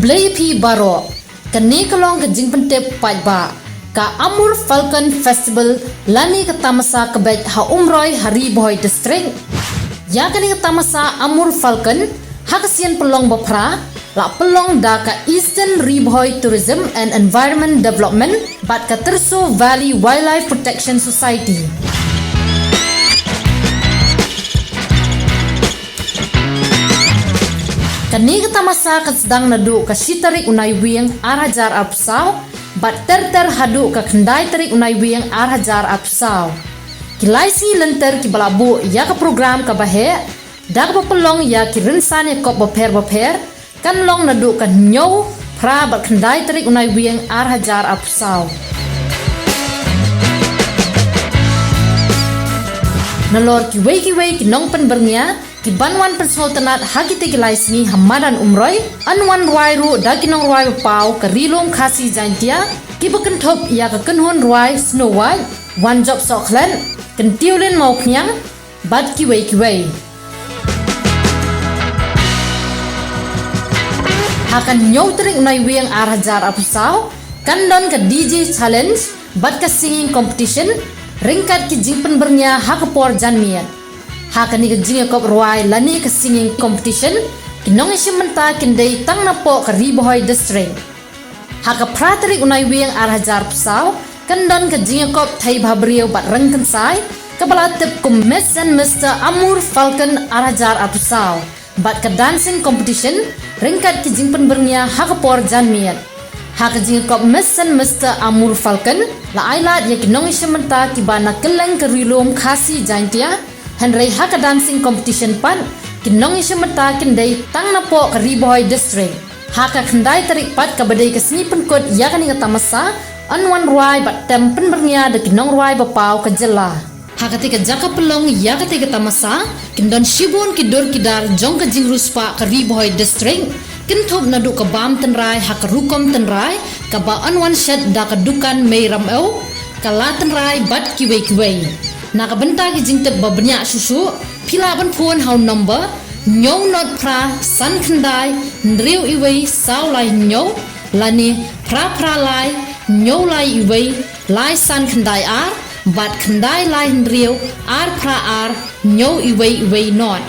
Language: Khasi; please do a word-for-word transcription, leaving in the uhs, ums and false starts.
Khublei ïa phi baroh. Kane ka long ka jingpyntip paidbah. Ka Amur Falcon Festival lane ka tamasa ka beit ha Umroi ha Ri Bhoi District. Ïa kane ka tamasa Amur Falcon ha ka sien pynlong ba phra la pynlong da ka Eastern Ri Bhoi Tourism and Environment Development bad ka Tyrso Valley Wildlife Protection Society. Kane ka tamasa ka sdang naduh ka shi tarik u Naiwieng ar hajar arphew saw bad ter ter haduh ka khyndai tarik u Naiwieng ar hajar arphew saw. Ki lai sngi lynter kiba la buh ïa ka program kaba heh da kaba pynlong ïa ki rynsan ïakob bapher bapher, kan long naduh ka hynñiew, phra bad khyndai tarik u Naiwieng ar hajar arphew saw. Nalor kiwei kiwei ki nongpynbyrngia kiban wan pynsngewtynnat ha kitei ki lai sngi ha madan Umroi, yn wan rwai ruh da ki nongrwai ba paw ka Ri Lum Khasi Jaiñtia kiba kynthup ïa ka kynhun rwai Snow White, Wan Jop Sohkhlet, Kyntiewlin Mawphniang bad kiwei kiwei. Ha ka hynñiew tarik u Naiwieng ar hajar arphew saw kan don ka D J Challenge bad ka singing competition ryngkat ki jingpynbyrngia ha ka por janmiet. Ha kane ka jingïakob rwai lane ka singing competition, ki nongïashim bynta kin dei tang napoh ka Ri Bhoi District. Ha ka phra tarik u Naiwieng ar hajar arphew saw kan don ka jingïakob thei bhabriew bad rangkynsai kaba la tip kum Miss and Mister Amur Falcon ar hajar arphew saw bad ka dancing competition ryngkat ki jingpynbyrngia ha ka por janmiet. Ha ka jingïakob Miss and Mister Amur Falcon la ailad ïa ki nongïashim bynta kiba na kylleng ka Ri Lum Khasi Jaiñtia, hynrei ha ka dancing competition pat ki nongïashim bynta kin dei tang napoh ka Ri Bhoi District. Ha ka khyndai tarik pat kaba dei ka sngi pynkut ïa kane ka tamasa, yn wan rwai bad tem pynbyrngia da ki nongrwai ba paw ka jylla. Ha katei ka jaka pynlong ïa katei ka tamasa kin don shibun ki dur ki dar jong ka jingriewspah ka Ri Bhoi District, kynthup naduh ka bam tynrai ha ka rukom tynrai kaba yn wan shet da ka dukan Mei Ramew, ka la tynrai bad kiwei kiwei. Na ka bynta ki jingtip ba bniah shuh shuh, phi lah ban phone ha u number hynñiew not phra san khyndai hynriew iwei saw lai hynñiew, lane phra phra lai hynñiew lai iwei lai san khyndai ar bad khyndai lai hynriew ar phra ar hynñiew iwei iwei not.